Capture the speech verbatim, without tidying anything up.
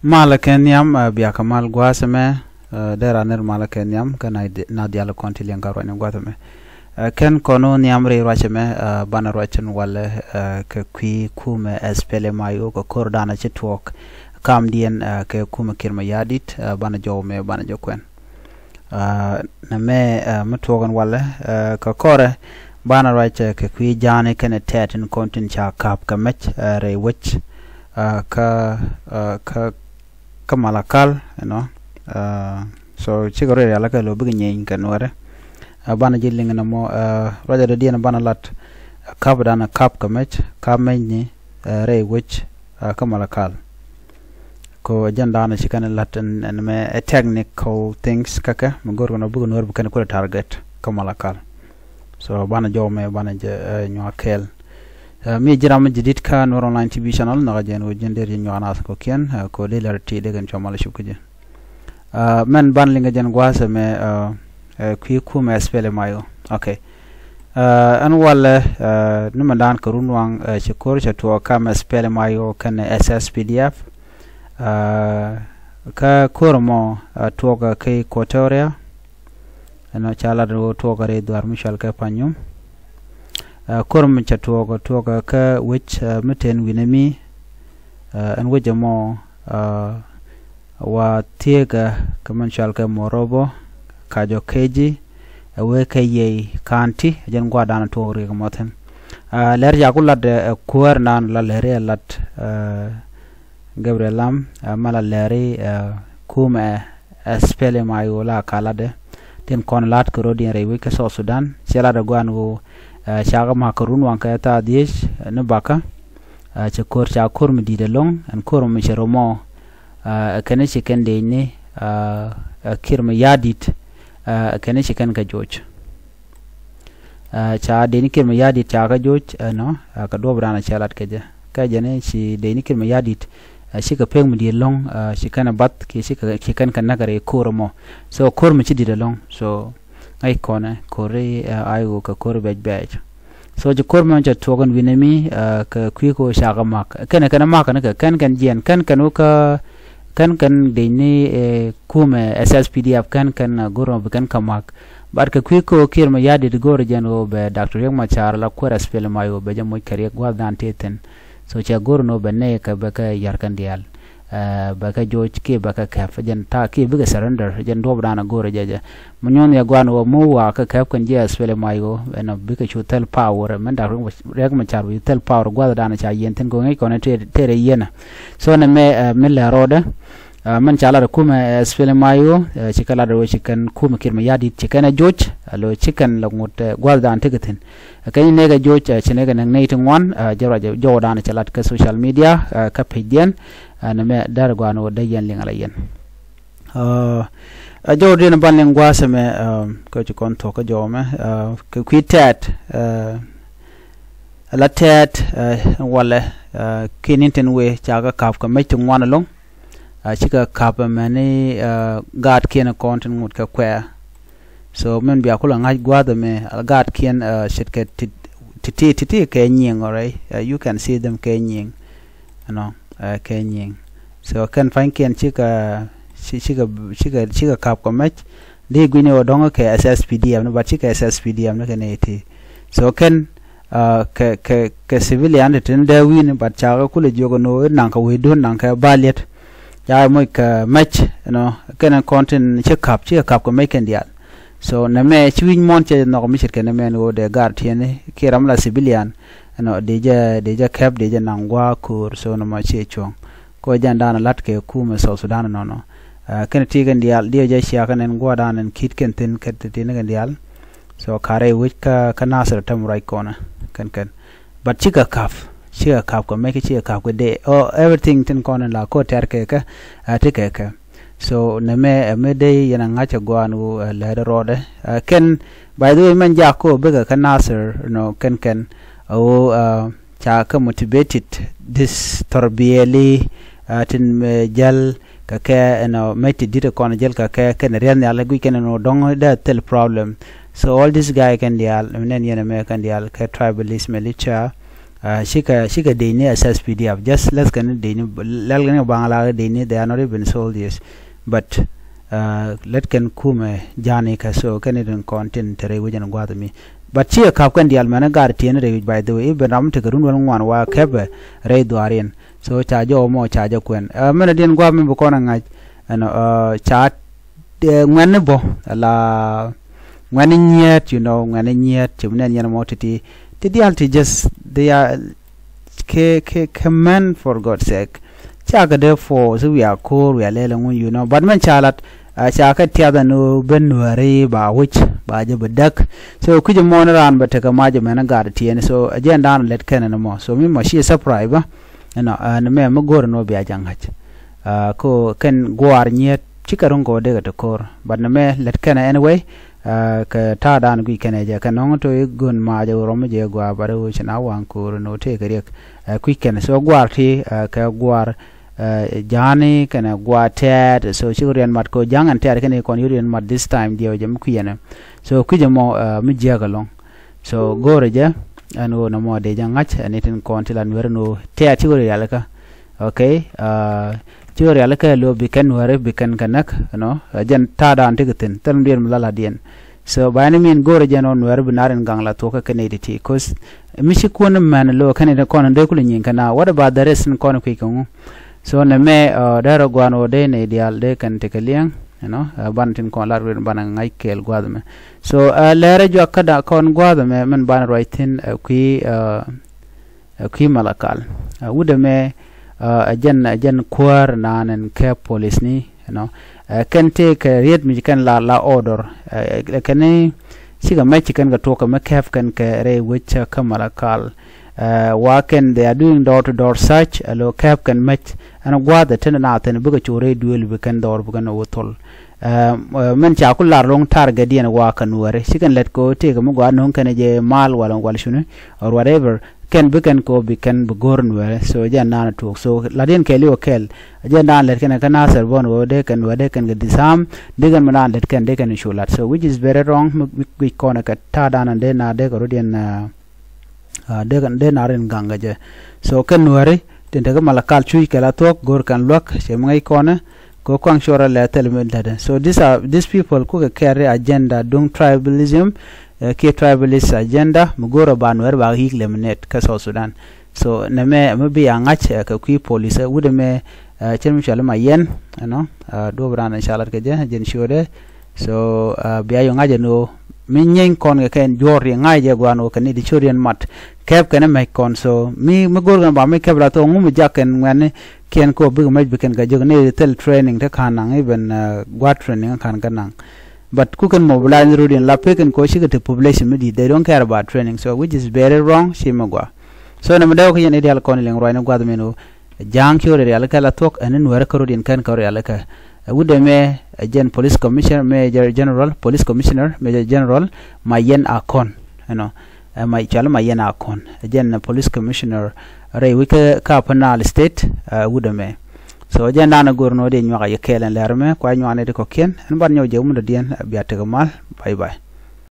Malä kɛ nhiam, ɛ, bia kɛ mal gua̱a̱th ɛmɛ, ɛ, dee ran nɛr malä kɛ nhiam kä na, na dial kɔn ti liɛŋ ka ruacni gua̱a̱th ɛmɛ. Ɛ, kɛn kɔn wä nhiam rɛy ruac ɛmɛ, ɛ, banɛ ruac tin walɛ, ɛ, kɛ kui̱ kumɛ S P L M I O kɛ ko̱r danɛ ci tuɔɔk kamdiɛn, ɛ, kɛ kumɛ Kiir Mayardit, ɛ, banɛ jɔw mɛ banɛ jɛ kuɛn. Ɛ, nɛ mɛ, ɛ, mi tuɔɔk ɛn walɛ, ɛ, kɛ kɔrɛ banɛ ruac, ɛ, kɛ kui̱ ja̱a̱ni kɛnɛ tɛɛt in kɔn tin ca ka̱p kɛ mɛc, ɛ, rɛy wec, ɛ, kä, ɛ, kä, kä Malakal, you know. Ɛ, so cikɛ rɔ rial kɛ lo bikɛ nyieeny kɛ nuɛrɛ. Ɛ, banɛ ji̱ liŋ nɛ mɔ, ɛ, ruacɛ dɔ̱diɛn banɛ lat, ɛ, ka̱p danɛ ka̱p kɛ mɛc, ka̱p mɛcni, ɛ, rɛy wec, ɛ, kä Malakal. Ko agenda ni ci kɛn lat ɛn, ɛn mɛ ɛ technical things kä kɛ mi go̱r kɛn ɔ bikɛ nuɔr bi kɛn kulɛ target kä Malakal. So banɛ jɔw mɛ banɛ jɛ, ɛ, nyuak kɛɛl. Ɛ, mi ji̱ ram mi jadid kä Nuer Online T V channel, nhɔkä jɛ ɛn ɣöö ji̱n dee ji̱ nyuak naath kɔ̱kiɛn, ɛ, ko dee lɛr ti dee kɛn cua mal cup kä ji̱. Ɛ, mɛn banɛ liŋ kɛ jɛ ɛn gua̱a̱th ɛmɛ, ɛ, ɛ, kui̱ kumɛ S P L M I O. Okay. Ɛ, ɛn walɛ, ɛ, ni mɛn daan kɛ run waŋ, ɛ, ci ko̱r cɛ tuɔɔk kam S P L M I O kɛnɛ S S P D F. Ɛ, kä ko̱r mɔ, ɛ, tuɔɔk kä Equatoria. Ɛnɔ ca lat ɣöö tuɔɔk kä rɛy dhuaar mi cɔal kɛ Panyum. Ɛ, ko̱r mi cɛ tuɔɔk, tuɔɔk kä wec, ɛ, mi ten wi̱nɛ mi. Ɛ, ɛn wec ɛmɔ, ɛ, wa thieekä kɛ mɛn cɔal kɛ Morobo, Kajo Keji, ɛ wee kɛ Yei County, ɛ jɛn gua̱a̱r danɛ tuɔɔk riɛk mɔ thi̱n. Ɛ, lɛr ca ku lat, ɛ, kuäär naan la lɛri ɛ lat, ɛ, Gabriel Lam, ɛ, mɛ la lɛri, ɛ, kumɛ, ɛ, S P L M I O la ka latdɛ. Tin kɔn lat kɛ rɔ̱diɛn rɛy wec kä South Sudan, cɛ latdɛ gua̱a̱n ɣöö, ɛ, ca kɛ ma̱k kɛ run waŋ kɛ thaa dhiec, ɛ, ni bakä. Ɛ, cɛ ko̱r ca ko̱r mi di̱i̱t ɛlɔ̱ŋ, ɛn ko̱r mi cɛ rɔ mɔ, ɛ, kɛn ci kɛn dec ni, ɛ, ɛ, Kiir Mayardit, ɛ, kɛn ci kɛn kɛ joc. Ɛ, ca dec ni Kiir Mayardit ca kɛ joc, ɛ, nɔ, ɛ, kɛ duɔ̱p danɔ cɛ lat kɛ jɛ. Kɛ jɛ ni ci dec ni Kiir Mayardit, ɛ, cikɛ pek mi di̱i̱t ɛlɔ̱ŋ, ɛ, ci kɛn ɛ bath, kiɛ cikɛ, ci kɛn kɛ näk rɛy ko̱r ɛmɔ. So ko̱r mi ci di̱t ɛlɔ̱ŋ. So ŋäc kɔnɛ ko̱ri, ɛ, I O kɛ ko̱ri bɛc bɛc. So ci ko̱r mɛn cɛ tuɔk ɛn wi̱nɛ mi, ɛ, kɛ kui̱ kɛ ɣöö cakɛ ma̱k. Kɛn kɛn ma̱k ni kɛ kɛn kɛn jiɛn, kɛn kɛn wä kä, kɛn kɛn dec ni, ɛ, kumɛ S S P D F kɛn kɛn, ɛ, go̱r mɔ bi kɛn kɛ ma̱k. But kɛ kui̱ kɛ ɣöö Kiir Mayardit go̱r jɛn ɣöö bɛ Doctor Riek Machar la kuäär S P L M I O bɛ jɛ moc kɛ riɛk gua̱a̱th dan tëë thi̱n. So cɛ go̱r ni ɣöö bɛ nɛy kɛ bɛ kɛ yar kɛn diaal. Ɛ, bɛ kɛ joc kiɛ bɛ kɛ kɛp jɛn ta̱a̱ kiɛ bikɛ surrender jɛn duɔ̱p danɔ go̱o̱rɛ jɛ jɛ. Mi nyuɔ̱n yɛ gua̱n wä mi wa kɛ kɛp kɛn ji̱ S P L M I O ɛnɔ bikɛ cu thil power mɛn Dak Riek Machar bi thil power gua̱th danɔ ca yiɛn thi̱n kɛ ŋi̱c kɔn tëë rɛ yiɛn. So nɛ mɛ, ɛ, mi lɛ rɔɔdɛ, ɛ, mɛn ca lat ɛ kumɛ, ɛ, S P L M I O, ɛ, ci kɛ lat ɛ wä ci kɛn kumɛ Kiir Mayardit ci kɛn ɛ joc, ɛ, lo ci kɛn lɛ ŋut, ɛ, gua̱th danɔ tekɛ thi̱n. Ɛ kɛn nɛy kɛ joc, ɛ, ci nɛy kɛ nɛk nɛy ti ŋuan, ɛ, jɛ ruac jɔw danɔ cɛ lat kɛ social media, ɛ, kä page diɛn. Ɛ, nɛ mɛ dɛr gua̱a̱n wä dee yɛn liŋ ala yɛn. Ɛ, ɛ, jɔw diɛn ban liŋ gua̱a̱th ɛmɛ, ɛ, kä ci kɔn thuɔ̱k kä jɔw mɛ, ɛ, kɛ kui̱ tɛɛt, ɛ, la tɛɛt, ɛ, walɛ, ɛ, kiɛ ni̱n tin wëë ca kɛ ka̱p kɛ mec ti ŋuan ɛlɔ̱ŋ. Ɛ, cikɛ ka̱p ɛmɛni, ɛ, gaatkiɛn kɔn tin ŋut kɛ kuɛɛr. So min bia kulɛ ŋa̱c gua̱a̱th ɛmɛ, ɛ, gaatkiɛn, ɛ, ce̱tkɛ ti, ti, ti, ti, ti kɛ nyiŋ, all right? Ɛ, you can see them kɛ nyiŋ, you know, ɛ, kɛ nyiŋ. So kɛn pa̱nykiɛn cikɛ, ci, cikɛ, cikɛ, cikɛ ka̱p kɛ mɛc. Di gui̱ni wä dɔ̱ŋ kɛ S S P D F ni, but cikɛ S S P D F ni kɛ nɛy ti. So kɛn, ɛ, kɛ, kɛ, kɛ civilian ti tin dee wi̱ni, but cakɛ kulɛ jiök ɛn ɣöö naŋ kɛ wecdun, naŋ kɛ baliet. Ca moc kɛ mɛc, you know, kɛn kɔn tin ci ka̱p, cikɛ ka̱p kɛ mɛc kɛn diaal. So nɛ mɛ ci wi̱c muɔ̱ɔ̱n cɛ nhɔk mi ce̱tkɛ nɛ mɛ ni ɣöö dee gaatkiɛn kiɛ ram la civilian, you know, dee jɛ, dee jɛ kɛp, dee jɛ naŋ gua̱a̱ ko̱o̱r. So nɔmɔ ciɛ cuɔ̱ŋ. Kɔ jɛn danɔ la̱t kɛ kumɛ South Sudan nɔnɔ. Ɛ, kɛn ti kɛn diaal diɛ jɛ cia kɛn ɛn gua̱a̱r danɔ ɛn ki̱t kɛn thi̱n, kɛn ti ti ni kɛn diaal. So karɛ wec kä, kä Nasir tɛm ruac kɔnɛ kɛn kɛn. But cikɛ ka̱p, cikɛ ka̱p kɛ mɛc, cikɛ ka̱p kɛ dee. Oh, everything tin kɔn in la ko tɛr kɛ kɛ, ɛ, ti kɛ kɛ. So nɛ mɛ, ɛ, mɛ dee yɛn a ŋa̱c a gua̱a̱n wu, ɛ, lɛr rɔɔdɛ. Ɛ, kɛn, by the way, mɛn jak ko bikɛ kä Nasir, you know, kɛn kɛn. Ɛ, wu, ɛ, ca kä motivated, this thɔr biɛli, ɛ, tin mɛ jäl kɛ kɛ, you know, mɛ ti dit kɔn jäl kɛ kɛ, kɛn riɛn nhial guic kɛn, you know, dɔŋ dee thil problem. So all this guy kɛn diaal, nɛn yɛn mɛ kɛn diaal kɛ tribalist militia, Cikɛ cikɛ dec ni S S P D F, just lät kɛn dec ni, lɛl kɛn baŋ la dec ni, they are not even soldiers. But lät kɛn kumɛ ja̱a̱ni kɛ, so kɛn ni tin kɔn tin te rɛy wec ɛn gua̱a̱th mi. But cikɛ ka̱p kɛn diaal mɛn ɛ gar tiɛn rɛy wec, by the way, i̱ ben ram tekɛ run wän ŋuan wa kɛpɛ rɛy dhuaar yɛn. So ca jɔw mɔ ca jɛ kuɛn. Mɛn ɛ diɛn gua̱a̱th mi bi kɔn ɛ ŋa̱c ɛn ca ŋuɛ̈tni bɔ la ŋuɛ̈tni nyiet, you know, ŋuɛ̈tni nyiet ci bi nɛn yɛn mɔ ti̱ti̱ ti diaal ti, just they are kɛ kɛ kɛ mɛn, for God's sake. Ca kɛ dee force, wiaa ko̱o̱r, wiaa lɛl ɛŋu, you know, but mɛn ca lat ca kɛ tiath ɛn ɣöö ben nuääri ba wi̱c ba jɛ bi däk. So kui̱c ɛmɔ ni raan bɛ tekɛ mac ɛmɛn ɛ gat tiɛɛni. So ɛ jɛn da̱a̱n lɛt kɛn ɛn ɛmɔ. So mi mɔ ci surprise bä ɛnɔ ɛn mɛ mi go̱o̱r ɛn ɣöö bia jɛ ŋa̱c. Ko kɛn gua̱a̱r nyiet cikɛ ro̱ŋ kɛ wä dekɛ ti ko̱r, but nɛ mɛ lät kɛnɛ anyway. Kɛ ta̱a̱ da̱a̱n guic kɛnɛ jɛ kɛ nɔ̱ŋ to i̱ gön ma̱a̱ jɛ wä rɔm jɛ gua̱a̱, but i̱ wä ci na waŋ ko̱r ni wä tëëkɛ riɛk. Kui̱c kɛnɛ so gua̱a̱r ti kɛ gua̱a̱r ja̱a̱ni kɛnɛ gua̱a̱r tɛɛt. So cikɛ riɛn mat kɛ wä ja̱a̱ŋ ɛn tɛɛt kɛnɛ kɔn i̱ riɛn mat this time diɛw jɛ mi kui̱cɛnɛ. So kui̱cɛ mɔ mi jiäk ɛlɔ̱ŋ. So go̱o̱rɛ jɛ ɛn ɣöö nɔmɔ dee jɛ ŋa̱c ɛn itin kɔn ti la nuɛr ɛn ɣöö tɛɛt cikɛ rialikä. Okay. Cikɛ rialikä lo bi kɛn nuɛri bi kɛn kɛ näk ɛnɔ. Jɛn ta̱a̱ da̱a̱n ti kɛ thi̱n thil mi diɛn mi la la diɛn. So by any mean go̱o̱rɛ jɛ ɛn ɣöö nuɛri bi nar in gaŋ la thuɔ̱kä kɛ nɛy ti ti, 'cause mi ci kuɔn mɛn lo kɛn itin kɔn in dee kulɛ nyiŋ kɛ na, what about the rest in kɔn kui̱ kɛ ŋu? So nɛ mɛ dee rɔ gua̱a̱n ɣöö dee nɛy diaal dee kɛn ti kɛ liɛŋ. You know, banɛ tin kɔn lar win banɛ ŋa̱c kɛɛl gua̱a̱th ɛmɛ. So lɛrɛ juak kä da kɔn gua̱a̱th ɛmɛ mɛn banɛ ruac thi̱n kui̱ kui̱ Malakal. Wut ɛmɛ ɛ jɛn ɛ jɛn kuäär naan ɛn kɛ polisni, you know. Kɛn tëë kɛ riet mi ci kɛn la la order kɛn cikɛ mɛc ci kɛn kɛ tuɔk kɛ mi kɛp kɛn kɛ rɛy wec kä Malakal. Wa kɛn they are doing door to door search, ɛ lo kɛp kɛn mɛc ɛn gua̱a̱th ɛ tɛn na thɛn bikɛ cu rɛy duëël bi kɛn dhɔr bi kɛn wä thol. Mɛn ca ku lar loŋ target diɛn wa kɛ nuɛri ci kɛn lɛt kɛ tëëkɛ mi gɔaa no̱o̱ŋ kɛn jɛ mal wala wal cuni or whatever. Kɛn bi kɛn kɛ bi kɛn bi go̱r nuɛri. So jɛ naan tuɔk. So la diɛn kɛɛl iwä kɛɛl jɛ naan lɛt kɛn kɛ Nasir bɔn wä dee kɛn wä dee kɛn kɛ disarm. Dee kɛn mi naan lɛt kɛn dee kɛn cu lat. So which is very wrong. Mi guic kɔn kɛ ta̱a̱ dan dee na dee kɛ rut diɛn dee nar in gaŋ kɛ jɛ. So kɛn nuɛri tin tekɛ Malakal cuc kɛ la thuɔ̱k go̱r kɛn luäk cɛ mi ŋäc kɔnɛ. Kɛ kuaŋ cuɔrɛ lɛ thil mi lätdɛ. So these are these people kukɛ carry agenda duŋ tribalism. Kiɛ tribalist agenda mi go̱rɛ ba nuɛri ba yik eliminate kä South Sudan. So nɛ mɛ mi bi a ŋa̱c kɛ kui̱ police wut ɛmɛ cin mi cuali ma yɛn ɛnɔ. Duɔp ran in ca lat kɛ jɛ jɛn ciötdɛ. So bia yɔ ŋa̱c ɛn ɣöö mi nyieeny kɔn kɛ kɛn juɔ̱ɔ̱r ri ŋa̱c jɛ gua̱a̱n ɣöö kɛ ni di ciöt yɛn mat kɛp kɛn ɛ mɛc kɔn. So mi mi go̱r kɛn ba mi kɛp la thok ŋu mi jak kɛn ŋuɛ̈tni kiɛn kɛ ɣöö bikɛ mɛc bi kɛn kɛ jek ni thil training te ka̱n naŋ, even gua̱a̱t training ka̱n kɛ naŋ. But ku kɛn mobilize ni rut in la pek in kɛ ɣöö cikɛ te population mi di̱i̱t, they don't care about training. So which is very wrong, ci mi gua. So nɛ mi dee wä kä yɛn i̱ diaal kɔn iliŋ ruac ni gua̱th min ɣöö ja̱a̱ŋ ci ɣöö rialikä la thuɔ̱k ɛn in nuɛrä kä rut in kɛn kä rialikä. Wut ɛmɛ ɛ jɛn police commissioner, Major General, police commissioner, Major General Mayen Akon. You know, ɛ ma cuali Mayen Akon ɛ jɛn police commissioner rɛy wi̱c kä Upper Nile State. Wut ɛmɛ. So jɛn dan ɛ go̱r ni wä di nyuak a yɛ kɛɛl ɛn lɛr ɛmɛ kua nyuak ni ti kɔ̱kiɛn ɛn ban nyɔk jɛ wä mi dɔ̱diɛn bia tekɛ mal. Bye bye.